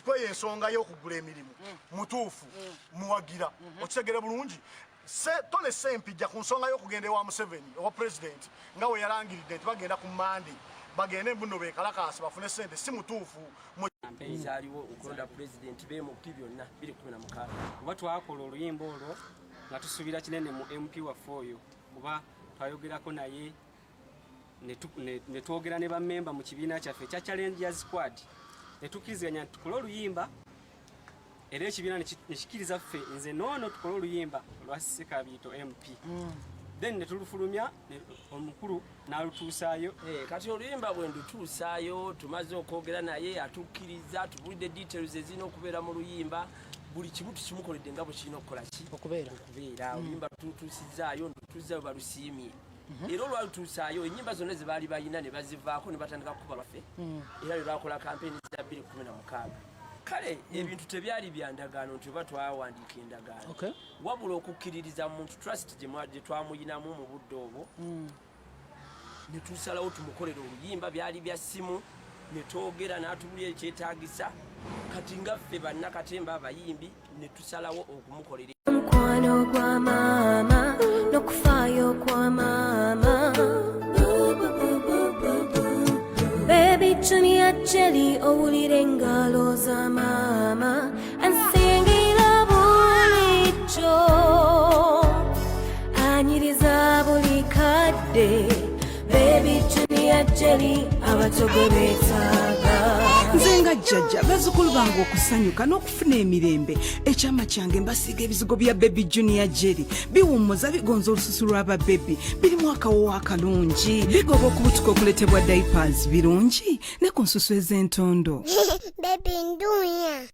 Kweyo ensonga y'okugula emirimu mutuufu, muwagira. Okitegere bulungi. Tone Sempijja ku nsonga y'okugenda ewa Museveni, owa president, nga we yalangiridde nti bagenda ku Mande, bagende mbuno bekalakaasi bafune sente, si mutuufu. Campaign zaaliwo okulonda pulezidenti bmp byonna 2016. Kuba twakola oluyimba olwo nga tusuubira kinene mu MP waffe oyo, kuba twayogerako naye ne twogera ne bammemba mu kibiina kyaffe ekya Challengers Squad, ne tukkiriziganya nti tukole oluyimba, era ekibiina ne kikkiriza ffe nze noono tukole oluyimba olwa Sekabiito MP. Then ne tulufulumya, omukulu n'alutuusaayo. Kati oluyimba bwe ndutuusaayo, tumaze okwogera naye, atukkiriza, tubulidde details ezirina okubeera mu luyimba, buli kimu tukimukoledde nga bwe kirina okukola ki? Okubeera. Okubeera. Oluyimba tulutuusizaayo, ndutuusizaayo, balusiimye. Era olwalutuusaayo, ennyimba zonna ze baali balina ne bazivaako ne batandika kukuba baffe, era lwe lwakola kampeyini za 2016. Kale ebintu tebyali bya ndagaano nti oba twawandiika endagaano, wabula okukkiririza mu muntu, trust gye twamuyinamu mu budde obwo, ne tusalawo tumukolere oluyimba. Byali bya ssimu, ne twogera n'atubulira ekyetaagisa. Kati nga ffe bannakatemba abayimbi ne tusalawo okumukolera. Mukwano gwa maama n'okufaayo kwa maama. Baby Junior Jelly, owulira engalo za maama, ansingira bulijjo, anyiriza buli kadde. Baby Junior Jelly, abatogo beetaaga. Nze nga jjajja bazzukulu bange okusanyuka n'okufuna emirembe, ekyama kyange mbasiiga ebizigo bya Baby Junior Jelly. Biwummuza, bigonza olususu lw'ababebi, birimu akawowo akalungi, bigoba okubutuka okuleetebwa diapers, birungi ne ku nsusu ez'entondo. Baby Nduya.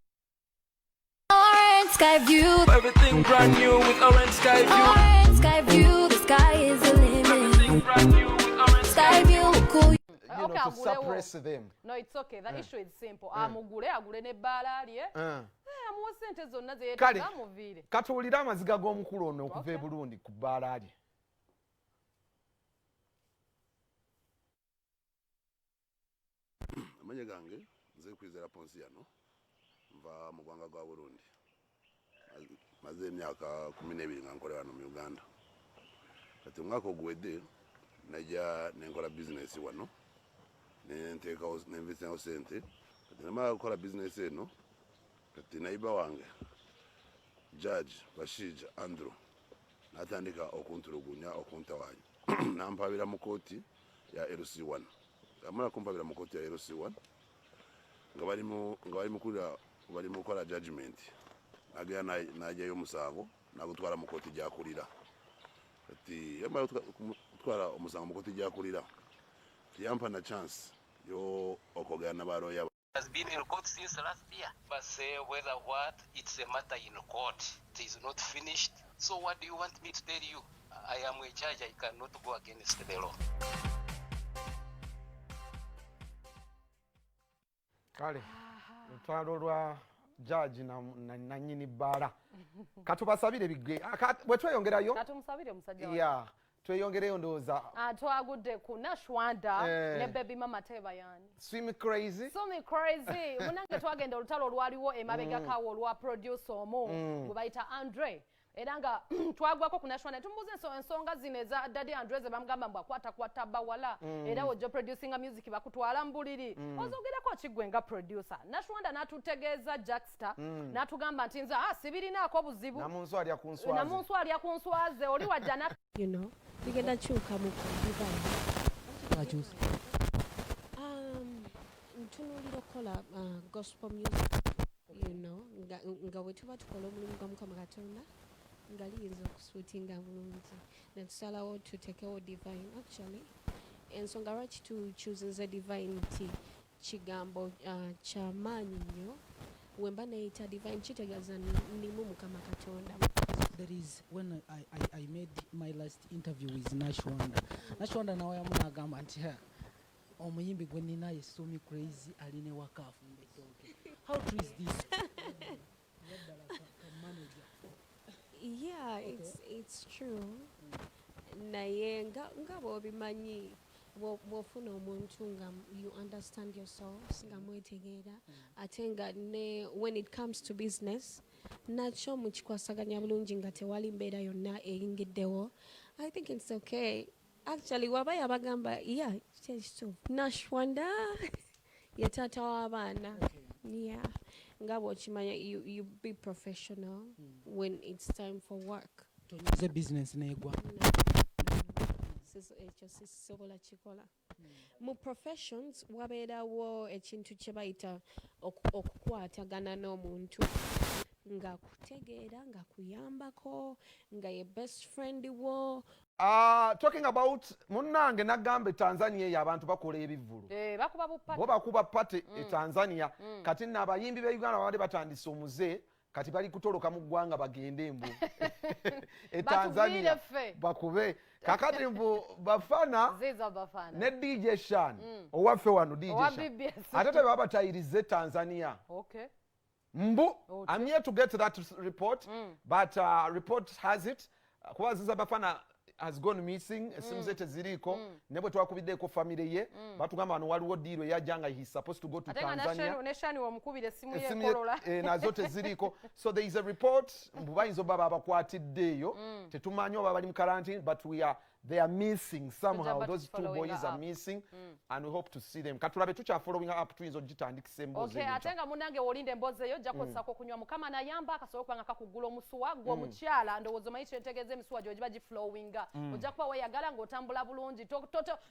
Orange Sky View. Everything brand new with Orange Sky View. Orange Sky View, the sky is the limit. Everything brand new with Orange Sky View will cool you know, Okay, to agulewo. suppress them. No, it's okay. The issue is simple. Amugule, agule n'ebbaala lye. Amuwe sente zonna ze Kale. yeetaaga, amuviire. Katuwulire amaziga g'omukulu ono okuva Okay. e Burundi ku bbaala lye. Amanya gange nze Kwizera Ponsiano, nva mu ggwanga gwa Burundi. Maze emyaka 12 nga nkola wano mu Uganda. Kati omwaka oguwedde najja nenkola bizinesi wano, nenteekawo, nenvisawo sente. Kati namala kukola bizinesi eno, kati neighbour wange Judge Bashija Andrew natandika okuntulugunya, okuntawanya, nampabira mu kooti ya LC1. Amala kumpabira mu kooti ya LC1 nga bali mukulira, bali mu kukola judgment, nagenda najjayo omusango nagutwala mu kooti gyakulira. Kati yamala kutwala omusango mu kooti gyakulira, tiyampa na chance yo okwogera n'abalooya. Has been in court since last year. But say whether what, it's a matter in court. It is not finished. So what do you want me to tell you? I am a judge. I cannot go against the law. Kale lutalo lwa jaji na nanyini bbaala. Katubasabire bigwe. Bwe tweyongerayo Katumusabire omusajja wa ya tweyongereyo ndowooza. Ah, twagudde ku Nashwanda ne baby mama Teba yani. Swim Crazy. Sumi Crazy munange, twagenda olutalo olwaliwo emabega kawo olwa producer omu gwe bayita Andre, era nga twagwako ku Nashwanda, tumubuuza ensonga zino eza Daddy Andre ze bamugamba mbu akwatakwata bawala, era ojja producinga music bakutwala mu buliri. Ozogerako kiggwe nga producer? Nashwanda n'atutegeeza Jackster, n'atugamba nti nze sibirinaako buzibu. Namunsu alya ku nswaze. Namunsu alya ku nswaze, oli wajja na Bigenda kyuka mu Divine. Wakyusa. Ntunuulira okukola gospel music, nga bwe tuba tukola omulimu gwa Mukama Katonda nga liyinza okusuutinga bulungi, netusalawo tutekewo Divine. Actually, ensonga lwaki tuchuzinze Divine nti kigambo kyamaanyi nnyo. Wemba neyita Divine, kitegeeza ndimu Mukama Katonda. There is when I made my last interview with Nashwanda. Nashwanda nawe yamu n'agamba nti, "Ha, omuyimbi gwe nina ye Sumi Crazy, ali ne waka afumba ettooke." How true is this? Ddala ka manager. Yeah, it's true, naye nga bw'obimanyi Bw'ofuna omuntu nga you understand yourselves, nga mwetegeera, ate nga ne when it comes to business nakyo mukikwasaganya bulungi, nga tewali mbeera yonna eyingiddewo, I think it's okay. Actually, waba yabagamba, yeah, kyekituufu. Nashwanda ye taata w'abaana. Yeah, nga bw'okimanya, you be professional when it's time for work. Tonyize business negwa? Ekyo sisobola kikola. Mu professions wabeerawo ekintu kye bayita okukwatagana n'omuntu nga kutegeera, nga kuyambako, nga ye best friend wo. Talking about munnange, nagamba e Tanzania eyo abantu bakola ebivvulu. Eh, bakuba bupati. Bo bakuba party e Tanzania. Kati nno abayimbi be Uganda babadde batandise omuze, kati bali kutoloka mu ggwanga bagende mbu e Tanzania. Batuviire ffe. Bakube kakati mbu Bafana Ziza Bafana. ne DJ Shan owaffe wano, DJ Owa Shan. BBS. Ate tebabatayirize Tanzania. Mbu I'm here to get that report, but report has it, kuba Ziza Bafana has gone missing, esimu ze teziriiko, ne bwe twakubiddeko famire ye, batugamba wano waliwo deal eyajja nga he's supposed to go to Ate nga Tanzania. Ne Shani wamukubira essimu ye Esimu ye- ekolola. Eh, nazo teziriiko. So there is a report mbu bayinza oba babakwatidde eyo, tetumanyi oba bali mu quarantine, but we are they are missing somehow. Tujja Those two following boys are up. missing and we hope to see them. Katulabe, tukya following up, tuyinza ogitandikisa emboozi Okay, ate eyo. nga munange wolinda emboozi eyo, ojja kukozesako okunywa Mukama nayamba akasobole okuba nga kakugula omusuwa gwe. Omukyala, ndowooza omanyi kyentegeeza, emisuwa gyo giba giflowinga. Ojja kuba weeyagala ng'otambula bulungi.